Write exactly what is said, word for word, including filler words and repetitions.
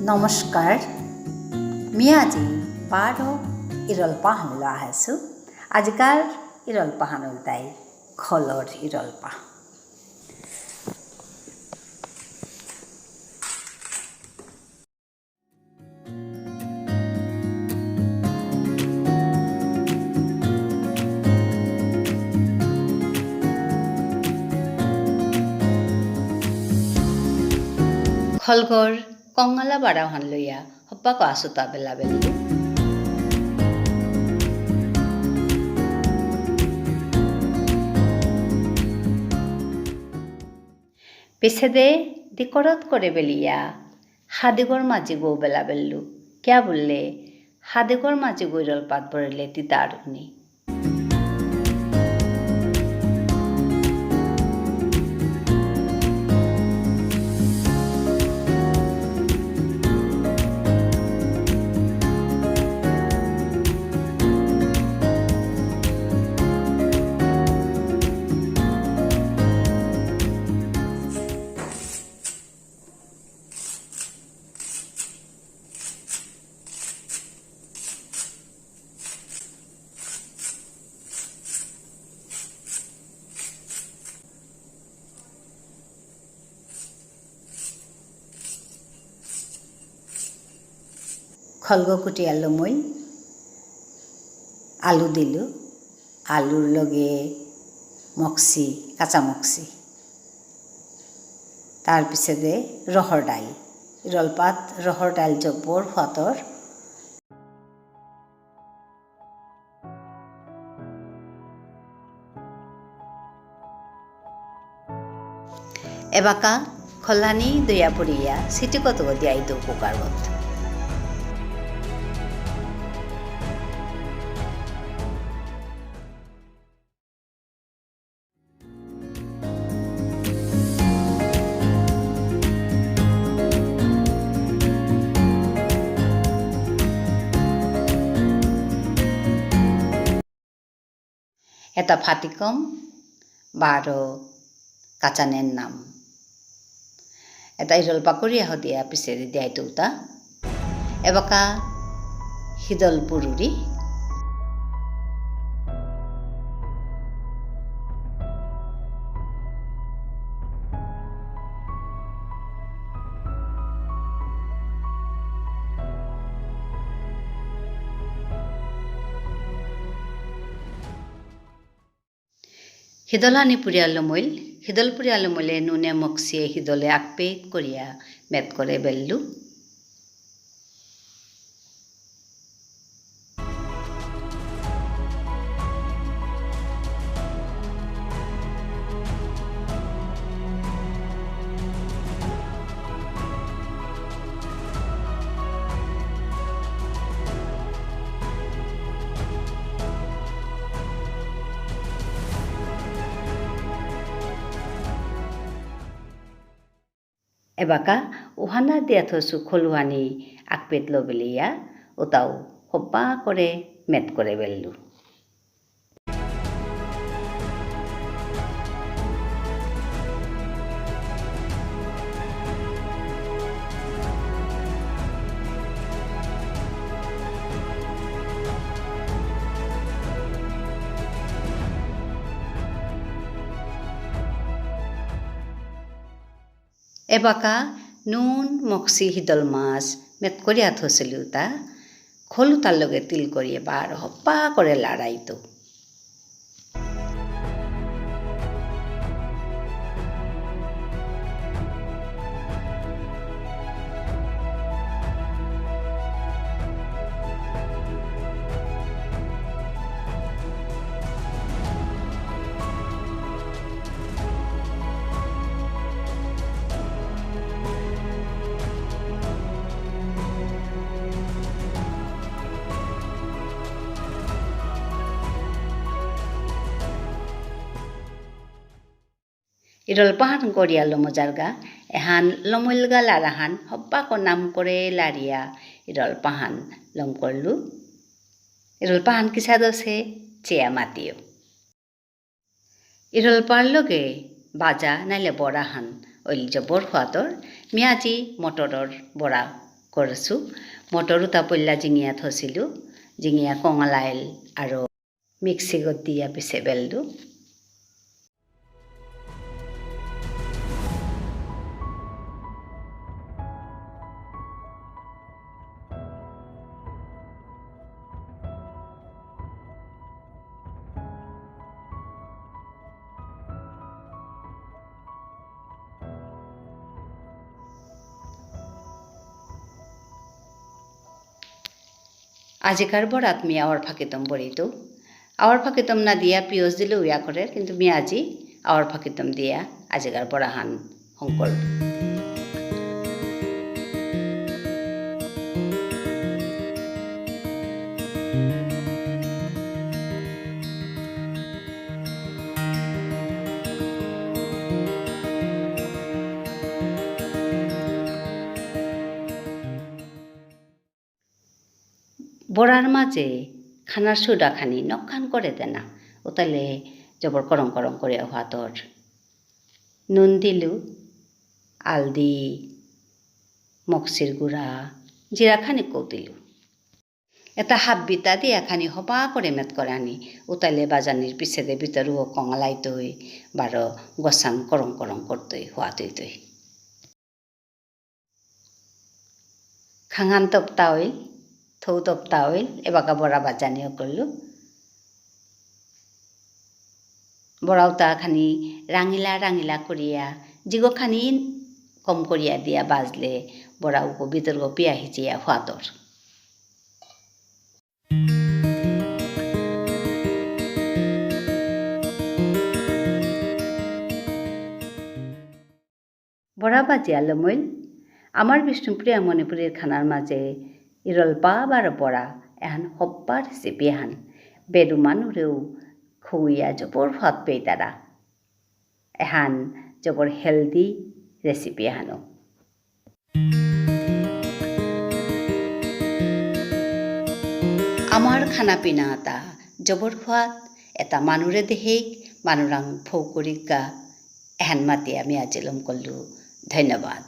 নমস্কার। মি আজি বারো ইরলপাহানলো আহেসু। আজিকার ইরলপাহান ইলতাই খলর ইরলপা। খলগর কঙালা বারাহান লইয়া হব্বাকো আসুতা বেলা বেলু। পিছেদে দিকরত করে বেলিয়া হাদিগর মাঝিগো বেলা বেলু। কিয়া বুললে হাদিগর মাঝিগো ইরলপাত বরেলে তিতারুনি। খলগ কুটিয়া লমইল, আলু দিলু, আলুর লগে মকসি, কাঁচা মকসি। তার পিছেদে রহর ডাইল, ইরলপাত রহর ডাইল জব্বর ফাতর। এবাকা খলানি দয়া পড়িয়া সিটি কতক দিয়াইতৌ কুকারত। এতা ফাতিকম, বারো কাচানের নাম। এতা ইরলপা করিয়া হদিয়া পিছেদে দিয়াইতৌতা। এবাকা হিদল পুরুরি। হিদলানি পুরিয়া লমইল, হিদল পুরিয়া লমইলে নুনে মকসিয়ে হিদলে আকপেত করিয়া মেত করে বেললু। এবাকা উহানা দিয়া থসু খলুহানি আকপেত লবেলিয়া উতাও হব্বা করে মেত করে বেললু। এবাকা নুন মকসি হিদল মাছ মেত করিয়া থসিলুতা, খলুতার লগে তিল করিয়া বারো হব্বা করে লাড়াইতৌ। ইরলপাহান করিয়া লমজারগা, এহান লমইলগা লারাহান হব্বাকো নাম করে লারিয়া ইরলপাহান লম করলু। ইরলপাহান কিসাদে অসে চেয়া মাতিও। ইরলপার লগে বাজা নাইলে বড়াহান অইল জবর হুয়াদর, মি আজি মটরর বড়া করসু। মটর উতা পইলা জিঙিয়া থসিলু, জিঙিয়া কঙালাইল আরো মিক্সিগত দিয়া পিসে বেললু। আজিকার বরাত মি আওয়ার ফাকিতম বরিতু। আওয়ার ফাকিতম না দিয়া পিঁয়াজ দিলে উয়া করে, কিন্তু মি আজি আওয়ার ফাকিতম দিয়া আজিকার বরাহান হঙকরলু। বরার মাঝে খানার সুদা খানি নখান করে দেনা। উতালে জবর করং করং করে হুয়াতর। নুন দিলু, আলদি, মকসির গুড়া, জিরা খানি কৌ দিলু। এতা হাব্বিতা দিয়া খানি হবা করে মেত করানি। উতালে বাজানির পিছেদে ভিতরও কঙালাইতই, বারো গসাং করং করং করতই, হুয়াতইতই। খাঙান তপ্তা অইল, থৌ তপ্তা অইল, এবাকা বরা বাজানি অকরলু। বরা উতা খানি রাঙিলা রাঙিলা করিয়া, জিগো খানি কম করিয়া দিয়া বাজলে, বরা উকো ভিতরগো পিয়া হিজিয়া হুয়াতর। বরা বাজিয়া লমইল। আমার বিষ্ণুপ্রিয়া মণিপুরীর খানার মাঝে ইরলপা বারো বরা এহান হব্বা recipe এহান। বেরু মানুরেও খুইয়া জবর ফাত পেইতারা। এহান জবর healthy recipe এহানো। আমার খানা পিনা এতা জবর হুয়াত, এতা মানুরে দেহেক, মানুরাং ফৌকরিকা, এহান মাতি আমি আজি লমকরলু। ধন্যবাদ।